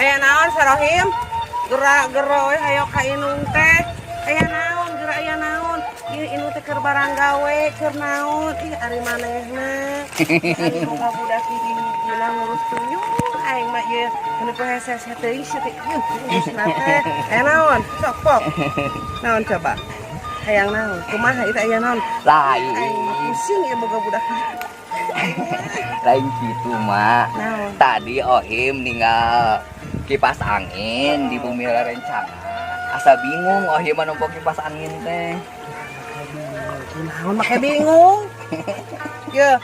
Aya naon Sarohim? Gera-gera we hayo ka inung teh. Aya naon, gera aya naon? Ieu inung teh keur barang gawe, keur naon? Ih, ari manehna. Ari boga budak hiji-hijina ngurus tuyul. Aing mah ieu nu hese-hese teuing sia teh. Ieu ngurusna teh. Aya naon? Sok pok. Naon coba? Hayang naon? Kumaha ieu teh aya naon? Lain. Aing mah pusing ieu boga budak hiji. Lain gitu, Mak. Naon? Tadi Ohim ninggal kipas angin di bumi rencana. Asa bingung Ohim mah nempo kipas angin teh. Naon make bingung? Ye,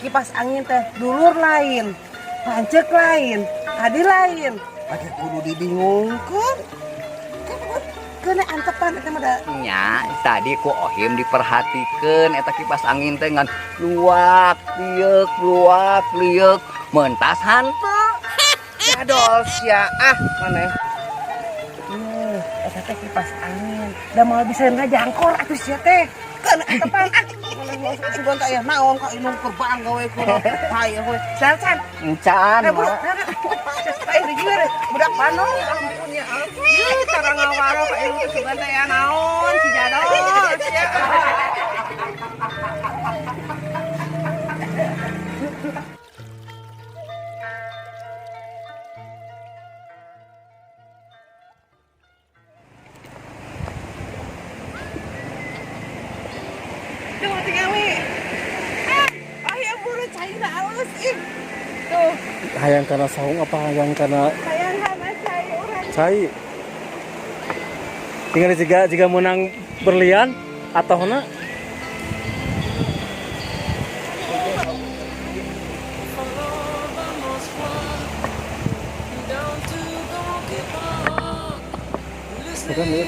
kipas angin teh dulur lain, lanceuk lain, adi lain. Make kudu dibingungkeun. Kena antepan eta mah da. Nya, tadi ku Ohim diperhatikeun eta kipas angin teh ngan luak liek mentas hanteu. Jadol sia ah maneh. Yuh, eta teh kipas angin. Da moal bisa ngajangkor atuh sia teh. Keuna antepan ah. Maneh mah sugan teh aya naon ka inung keur bangga we kuno. Hayo we. San. Encan, Eh, bro, Mak. eh, digieur, budak Bandung, ya ampun ya ampun. Ih, cara ngawaro ka inung teh sugan teh aya naon si jadol sia. Tuh, tingali. Ah, oh ya buru cai halus ih. Tuh, Hayang kana saung apa hayang kana hayang kana cai urang. Cai? Tinggal jika menang berlian atau na. Bukan ya,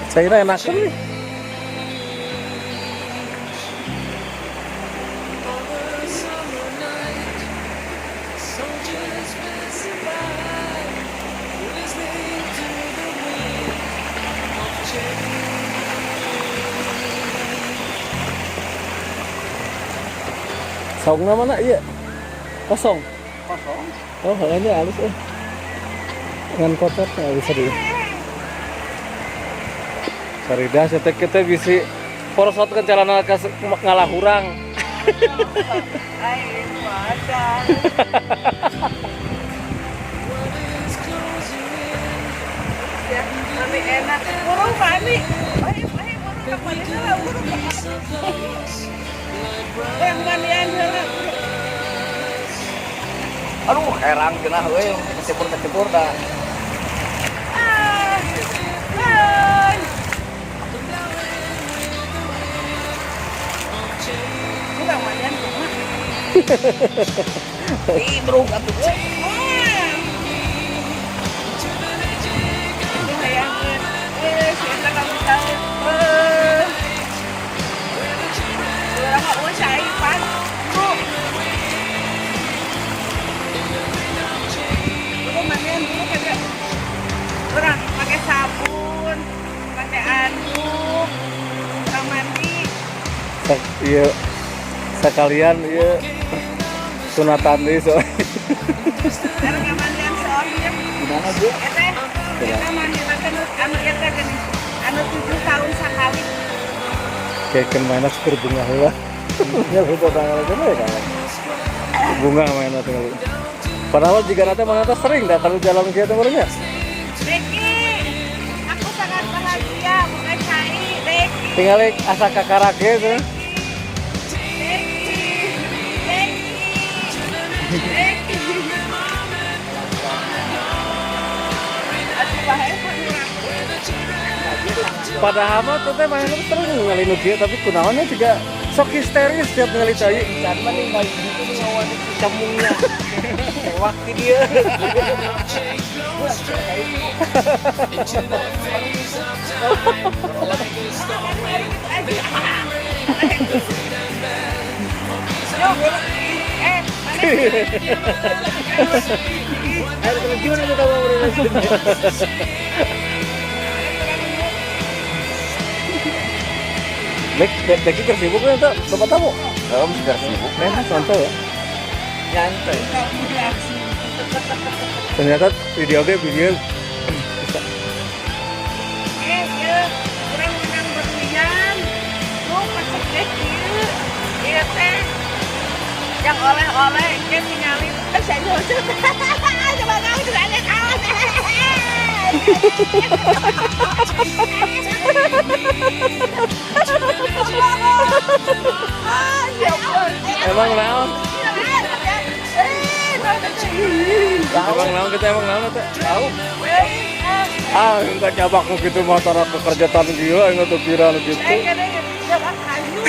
cairnya enakan nih. Saungna mana iya? Kosong. Kosong. Oh, ini halus eh. Dengan kotor nggak bisa di. Sarida setek kita bisa porosot ke celana ke ngalah urang. Aing wadah. Ya, mami enak. Burung mami. Ayo, ayo burung kembali heula burung. Yang mandian heula burung. Aduh, herang geunah euy, kecebur-kecebur dah. Ah. Hai. Kurang mandian kumaha? Ih, bro, atuh. Wah. Itu hayangeun. Eh, si eta kamu tahu. Eh. Urang mah eueuh cai pan. Bu. Buru mandian dulu kagak. Urang pakai sabun, pakai anduk, urang mandi. Iya. Sekalian iya sunatan deui so. Sekarang mandian soalnya. Gimana, Bu? Eta, eta mandi teh anu eta geuning. Anu 7 tahun sekali. Kayak kan mainnya super bunga heula. Ya lupa tanggal aja ya kan. Bunga mainnya tinggal. Padahal jika nanti mana teh sering datang di jalan kieu teh meureun nya. Deki, aku sangat bahagia bukan cai, Deki. Tinggal asa kakarake tuh. Deki, Deki, Deki. Aduh, bahaya urang. Padahal mah tuh teh mainnya sering ningali nu kieu tapi kunaonnya juga sok histeris tiap ningali cai. Encan mah ningali gitu ngawan cemungnya. Tewak ti dia. Yuk, eh, mana? Ayo gimana tuh kamu Bek, bek, bek, keur sibuk kan tuh, bapak tamu. Om sudah sibuk. Nah, santai ya. Nyantai. Kamu reaksi. Ternyata video ge video bisa. Eh, ieu urang menang berlian. Tuh pecek deh kieu. Ieu teh yang oleh-oleh ke ningali eh saya nyucut. Coba kamu juga ada kawan. Ah, ya ampun. Emang naon? Emang naon kita, emang naon teh? Tahu. Ah, enggak nyabak nu kitu mah tara kekerjaan gila, enggak tuh kira nu kitu. Eh, kadang coba kayu.